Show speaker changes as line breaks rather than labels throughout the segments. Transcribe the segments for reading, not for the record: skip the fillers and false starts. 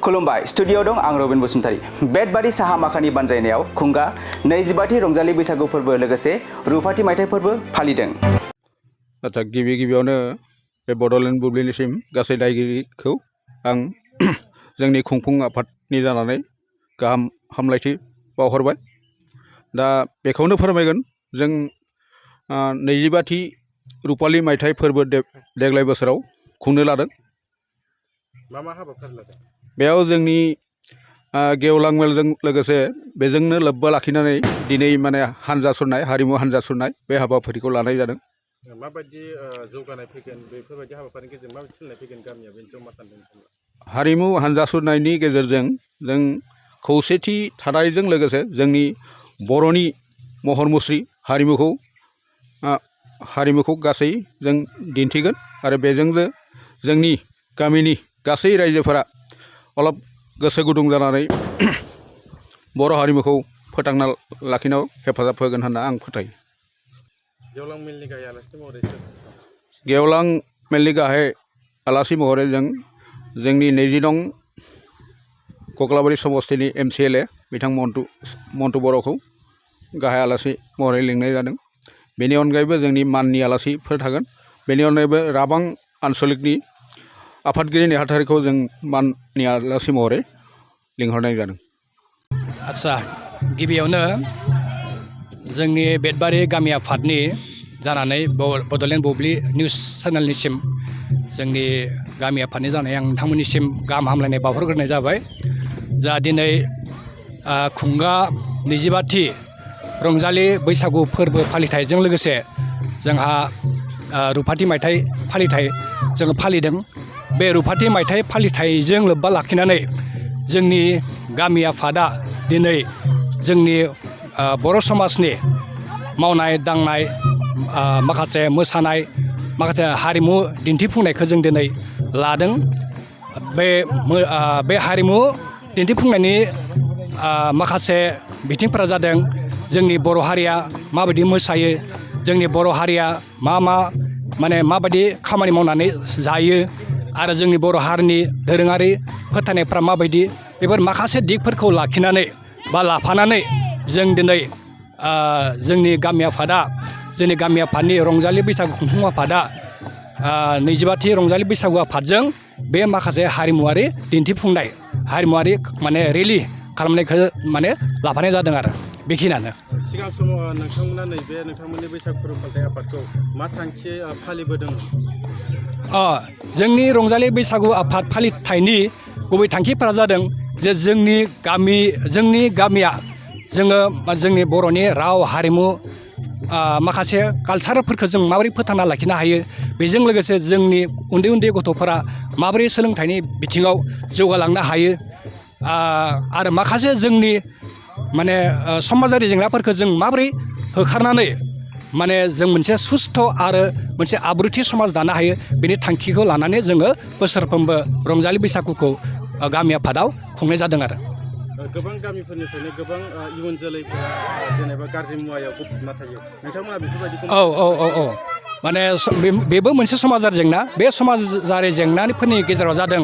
खुलुमबाय स्टुडिअ दं आं रबिन बसुमतारी बेदबारि साहा माखानि बानजायनायाव खुंगा 25थि रंजालि बैसागु फोरबो लोगोसे रुफाथि मायथाइ फोरबो फालिदों।
आच्चा गिबियावनो बे बड'लेण्ड बुब्लिनिसिम गासै दायगिरिखौ आं जोंनि खुंफुं आफादनि जानानै गाहाम हामलायथि बावहरबाय। दा बेखौनो फोरमायगोन जों 25थि रुपालि मायथाइ फोरबो देग्लाय बोसोराव खुंनो लादों।
मा हाबाफारि लादों?
बेयाव जोंनि गेवलां मेलजों लोगोसे बेजोंनो लोब्बा लाखिनानै दिनै माने हानजा सुरनाय हारिमु हानजा सुरनाय बे हाबाफारिखौ लानाय जादों।
माबायदि जौगानाय फैगोन बेफोरबायदि हाबाफारिनि गेजेरजों माबायदि सोलायनाय फैगोन गामिया बेनि मा सानदों?
हारिमु हानजा सुरनायनि गेजेरजों जों खौसेथि थानायजों लोगोसे जोंनि बर'नि महर मुस्रि हारिमुखौ गासै जों दिन्थिगोन आरो बेजोंनो जोंनि गामिनि गासै रायजोफोरा अलप गोसो गुदुं जानानै बर' हारिमुखौ फोथांना लाखिनायाव हेफाजाब होगोन होनना आं फोथायो।
गेवलां मेलनि गाहाय आलासि महरै
गेवलां मेलनि गाहाय आलासि महरै जों जोंनि 20 नं कक्लाबारि समस्तिनि MCLA बिथां मन्टु बर'खौ गाहाय आलासि महरै लिंनाय जादों। बेनि अनगायैबो जोंनि माननि आलासिफोर थागोन। बेनि अनगायैबो राबां आन्सलिकनि आफादगिरि नेहाथारिखौ जों माननि आलासि महरै लिंहरनाय जादों।
आच्चा गिबियावनो जोंनि बेदबारि गामि आफादनि जानानै बड'लेण्ड बुब्लि निउस चेनेलनिसिम जोंनि गामि आफादनि जानाय आं नोंथांमोननिसिम गाहाम हामलायनाय बावहरग्रोनाय जाबाय। जा दिनै खुंगा 25थि रंजालि बैसागु फोरबो फालिथायजों लोगोसे जोंहा रुफाथि मायथाइ फालिथाय जोङो फालिदों। बे रुफाथि मायथाइ फालिथायजों लोब्बा लाखिनानै जोंनि गामि आफादा दिनै जोंनि बर' समाजनि मावनाय दांनाय माखासे मोसानाय माखासे हारिमु दिन्थिफुंनायखौ जों दिनै लादों। बे हारिमु दिन्थिफुंनायनि माखासे बिथिंफोरा जादों जोंनि बर' हारिया माबायदि मोसायो, जोंनि बर' हारिया माबायदि खामानि मावनानै जायो आरो जोंनि बर' हारिनि दोरोङारि फोथायनायफ्रा माबायदि, बेफोर माखासे दिगफोरखौ लाखिनानै बा लाफानानै जों दिनै जोंनि गामि आफादनि रंजालि बैसागु खुंफुं आफादा 25थि रंजालि बैसागु आफादजों बे माखासे हारिमुवारि दिन्थिफुंनाय हारिमुवारि रेलि खालामनायखौ लाफानाय जादों आरो बेखिनियानो।
सिगां समाव नोंथांमोना नोंथांमोननि बैसागु फोरबो फालिथाय आफादखौ मा थांखि फालिबोदों?
जोंनि रंजालि बैसागु आफाद फालिथायनि गुबै थांखिफोरा जादों जे जोंनि गामिया जोंनि बर'नि राव हारिमु माखासे कालचारफोरखौ जों माबोरै फोथांना लाखिनो हायो, बेजों लोगोसे जोंनि उन्दै गथ'फोरा माबोरै सोलोंथाइनि बिथिङाव जौगालांनो हायो आरो माखासे जोंनि समाजारि जेंनाफोरखौ जों माबोरै होखारनानै जों मोनसे सुस्थ' आरो मोनसे आब्रुथि समाज दानो हायो, बेनि थांखिखौ लानानै जोङो बोसोरफ्रोमबो रंजालि बैसागुखौ गामि आफादाव खुंनाय जादों आरो।
गोबां गामिफोरनिफ्रायनो गोबां इयुन जोलैफोरा जेनेबा गाज्रि मुवायाव गफबना थायो, नोंथांमोना बेफोरबायदिखौ
बेबो मोनसे समाजारि जेंना। बे समाजारि जेंनाफोरनि गेजेराव जादों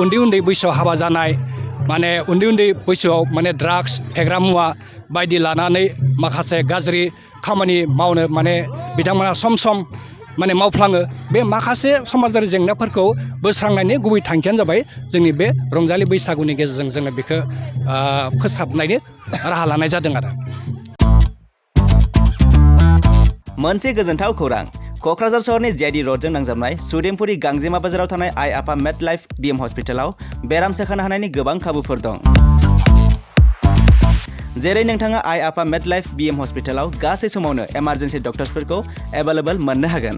उन्दै बैसोआव हाबा जानाय, उन्दै बैसोआव ड्राग्स फेग्रा मुवा बायदि लानानै माखासे गाज्रि खामानि मावनो बिथांमोना सम मावफ्लाङो। बे माखासे समाजारि जेंनाफोरखौ बोस्रांनायनि गुबै थांखियानो जाबाय जोंनि बे रंजालि बैसागुनि गेजेरजों जोङो बेखौ फोसाबनायनि राहा लानाय जादों आरो।
मोनसे गोजोनथाव खौरां, क'क्राझार सहरनि JD र'डजों नांजाबनाय सुदेमपुरि गांजेमा बाजाराव थानाय आइ आफा मेडलाइफ BM हस्पिटालाव बेराम सोखानो हानायनि गोबां खाबुफोर दं। जेरै नोंथाङा आइ आफा मेडलाइफ BM हस्पिटालाव गासै समावनो इमार्जेन्सि डक्टर्सफोरखौ एभेलेबल मोननो हागोन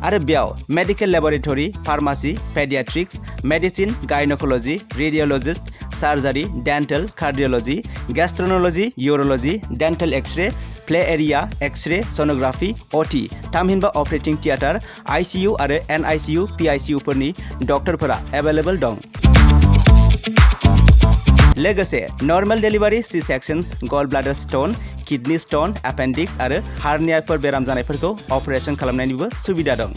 आरो बेयाव medical laboratory, pharmacy, paediatrics, medicine, gynaecology, radiologist, surgery, dental, cardiology, gastroenterology, urology, dental X-ray, play area, X-ray, sonography, OT, थामहिनबा अपारेटिं थियेटार, ICU आरो NICU, PICU फोरनि डक्टरफोरा एभेलेबल दं। लोगोसे normal delivery, C sections, gall bladder stone, kidney stone, appendix आरो हार्नियाफोर बेराम जानायफोरखौ अपारेशन खालामनायनिबो सुबिदा दं।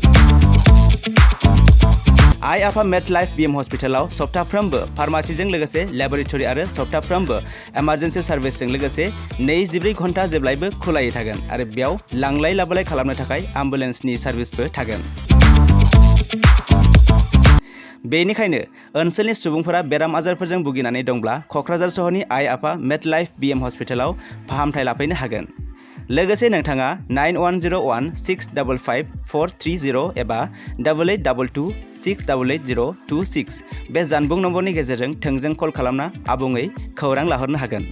आइ आफा मेडलाइफ BM हस्पिटालाव सप्ताफ्रोमबो फार्मासिजों लोगोसे लेबरेटरि आरो सप्ताफ्रोमबो इमारजेन्सि सार्भिसजों लोगोसे 24 घन्टा जेब्लायबो खुलायै थागोन आरो बेयाव लांलाय लाबोलाय खालामनो थाखाय एम्बुलेन्सनि सार्भिसबो थागोन। बेनिखायनो ओनसोलनि सुबुंफोरा बेराम आजारफोरजों भुगिनानै दंब्ला क'क्राझार सहरनि आइ आफा मेडलाइफ BM हस्पिटालाव फाहामथाय लाफैनो हागोन। लोगोसे नोंथाङा 9101655430 एबा 8822688026 बे जानबुं नम्बरनि गेजेरजों थोंजों कल खालामना आबुङै खौरां लाहरनो हागोन।